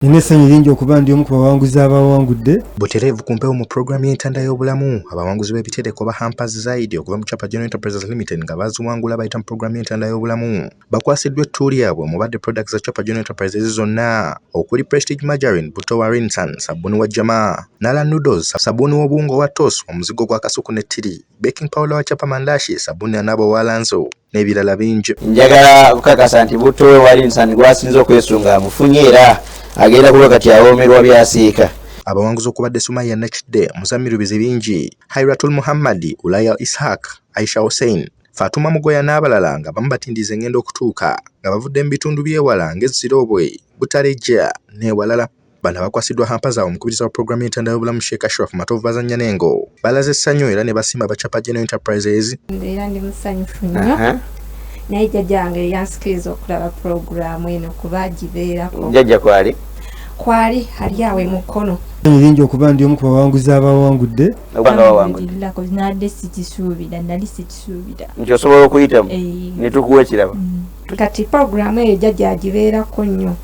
Nina essanyu lingi okuba ndi omu ku bawanguzi abawangudde. Butereevu ku mpewo mu pulogulaamu y'entanda y'obulamu, abawanguzi b'ebitereko ba Hampers Zaidi okuva mu Chapa General Enterprises Limited nga baziwangula bayita mu pulogulaamu y'entanda y'obulamu bakwasiddwa ettu lyabwe omubadde products za Chapa General Enterprises zonna okuli Prestige Margarine, butto wa Rinsan, sabbuuni wa Jama, Nala Noodles, sabbuuni w'obuwunga owa Toss, omuzigo gwa Kasuku ne Ttiri, baking powder wa Chapa Mandashi, sabbuuni anaaba owa Lanzo n'ebirala bingi. Njagala kukakasa nti butto we wa Rinsan gwasinze okwesunga amufunye era agenda kuba kati awoomerwa byasiika. Abawanguzi okubadde Sumaya Nakidde, Muzamiru Bizibingi, Hairatul Muhammad, Ulaya Ishaq, Aisha Hussein, Fatuma Mugoya n'abalala nga bamu batindiza engendo okutuuka nga bavudde mu bitundu by'ewala ng'e Zirobwe, Butalejja n'ewalala. Bano abakwasiddwa hamper zaabwe omukubiriza wa pulogulaamu y'entanda y'obulamu Sheikh Ashraf Matovu Bazannyanengo balaze essanyu era ne basiima aba Chapa General Enterprises. Era ndi musanyufu nnyo, naye jjajja wange yansikiriza okulaba pulogulaamu eno kuba gibeerako. Jjajja kwali? Kwali ali awe mukono. Essanyu lingi okuba ndi omu ku bawanguzi abawangudde. Okuba nga wawangudde. Nadde sikisuubira, nali sikisuubira. Nti osobola okuyitamu ne tukuwa ekirabo. Kati pulogulaamu eyo jjajja agibeerako nnyo.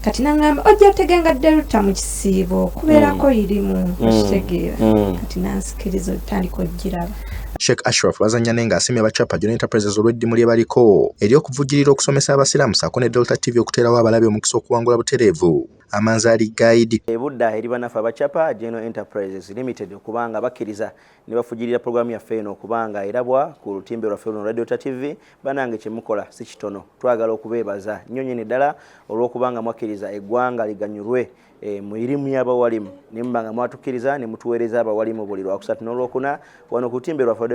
Kati naŋŋamba ojja tegenga Delta mu kisiibo kubeerako irimu okitegeera. Kati nansikiriza otandika ogiraba. Sheikh Ashraf Bazannyanengo asiimye aba Chapa General Enterprises olw'eddimu lye baliko ery'okuvujjirira okusomesa abasiraamu ssaako ne Delta TV okuteerawo abalabi omukisa okuwangula butereevu Amanzaali Guide. Ebudda eri bannaffe abachapa General Enterprises Limited okubanga bakkiriza ne bafujjirira pulogulaamu yaffe eno okubanga erabwa ku lutimbe lwaffe luno Radio TV. Banange, kyemukola si kitono, twagala okubeebaza nnyo nnyini ddala olw'okubanga mwakkiriza eggwanga liganyulwe mu irimu y'abawalimu ne muba nga mwatukkiriza ne mutuweereza abawalimu buli Lwakusatu n'Olwokuna wano ku lutimbe lwaffe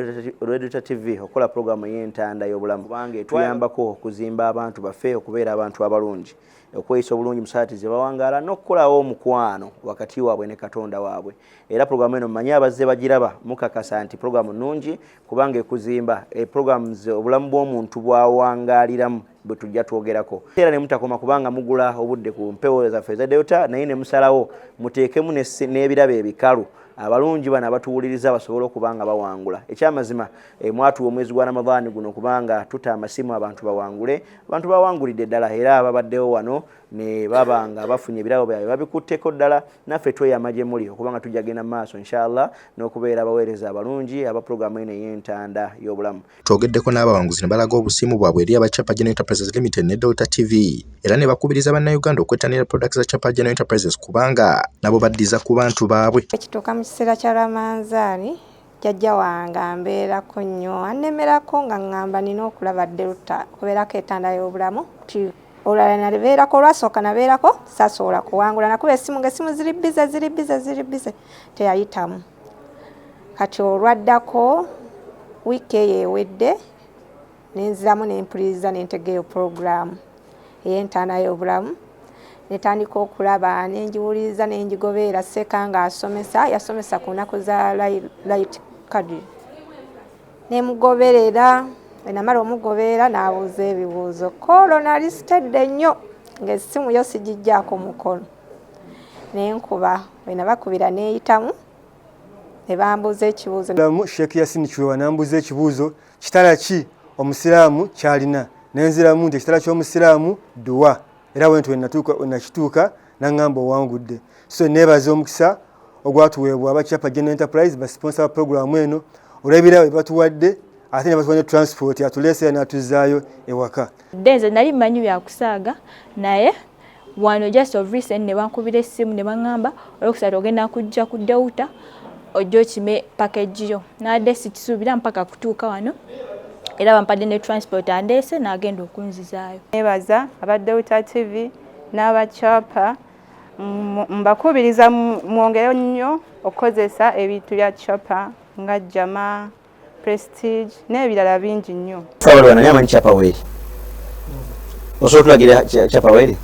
Radio TV okukola pulogulaamu ey'entanda y'obulamu, kubanga etuyambako okuzimba abantu baffe okubeera abantu abalungi, okweyisa obulungi mu saati ze bawangaala n'okukolawo omukwano wakati waabwe ne Katonda waabwe. Era pulogulaamu eno mmanyi abazze bagiraba mukakasa nti pulogulaamu nnungi kubanga ekuzimba. Pulogulaamu obulamu bw'omuntu bwawangaaliramu bwe tujja twogerako, era ne mutakoma kubanga mugula obudde ku mpewo zaffe eza Delta, naye ne musalawo muteekemu n'ebirabo ebikalu abalungi bano abatuwuliriza basobole okuba nga bawangula. Ekyamazima, mwatuwa omwezi gwa Ramadhaani guno kubanga tuta amasimu abantu bawangule. Abantu bawangulidde ddala era babaddewo wano ne baba nga bafunye ebirabo byabwe babikutteko ddala. Naffe tweyama gye muli okubanga tujja genda mu maaso inshallah n'okubeera abaweereza abalungi aba pulogulaamu eno ey'entanda y'obulamu. Twogeddeko n'abawanguzi ne balaga obusiimu bwabwe eri aba Chapa General Enterprises Limited ne Delta TV, era ne bakubiriza Bannayuganda okwettanira products za Chapa General Enterprises kubanga nabo baddiza ku bantu baabwe. Ekituuka mu kiseera kya Ramanzaani, jjajja wange ambeerako nnyo, annemerako nga ŋŋamba nina okulaba Delta kubeerako etanda y'obulamu. Ti olulala nabeerako, olwasooka nabeerako saasobola kuwangula, nakuba essimu nga essimu ziri busy, ziri busy, ziri busy, teyayitamu. Kati olwaddako wiiki eyo ewedde nenziramu nempuliriza nentega eyo puroguraamu ey'entaana y'obulamu, netandika okulaba nengiwuliriza nengigoberera. Seeka nga asomesa, yasomesa ku nnaku za Lailatul Qadr, nemugoberera. Enamala omugoberera n'abuuza ebibuuzo koolwo nali sitedde nnyo ng'essimu yo sigijjaako mukono, nenkuba wenabakubira neeyitamu ne bambuuza ekibuuzo. Sheikh Yasin Kiweewa n'ambuuza ekibuuzo, kitala ki omusiraamu kyalina? Nenziramu nti ekitala ky'omusiraamu dduwa, era bwentyo wenakituuka naŋŋamba owangudde. So neebaza omukisa ogwatuweebwa aba Chapa General Enterprise, basponsor ba puroguramu eno, olw'ebirabo bye batuwadde ate ne batuwa ne transport atuleese era n'atuzzaayo ewaka. Dde nze nali mmanyi byakusaaga, naye wano just of recent ne bankubira essimu ne baŋŋamba Olwokusatu ogenda kujja ku Delta ojja okime package yo. Nadde sikisuubira mpaka kutuuka wano, era bampadde ne transport andeese n'agenda okunzizaayo. Nebaza aba Delta TV n'abachapa, mbakubiriza mwongere nnyo okukozesa ebintu bya Chapa nga Jama, Prestige n'ebirala bingi nnyo. Fawulo naye amanyi Chapa weeri, osobola otulagira Chapa weeri?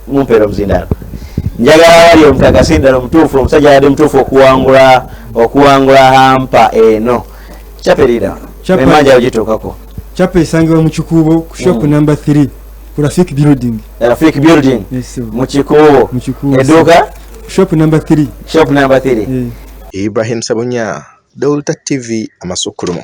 Mumpeera omuzindaalo, njagala wali omukakasi ddala omutuufu, omusajja abadde mutuufu okuwangula hamper eno. Chapa erira emanja ogituukako. Chapa esangibwa mu Kikuubo ku shop number 3 ku Rafik Building. Rafik Building. Yes, sir. Mu Kikuubo. Mu Kikuubo. Edduuka? Shop number 3. Shop number 3. Yeah. Ibrahim Sabunya, Delta TV, amasukulumu.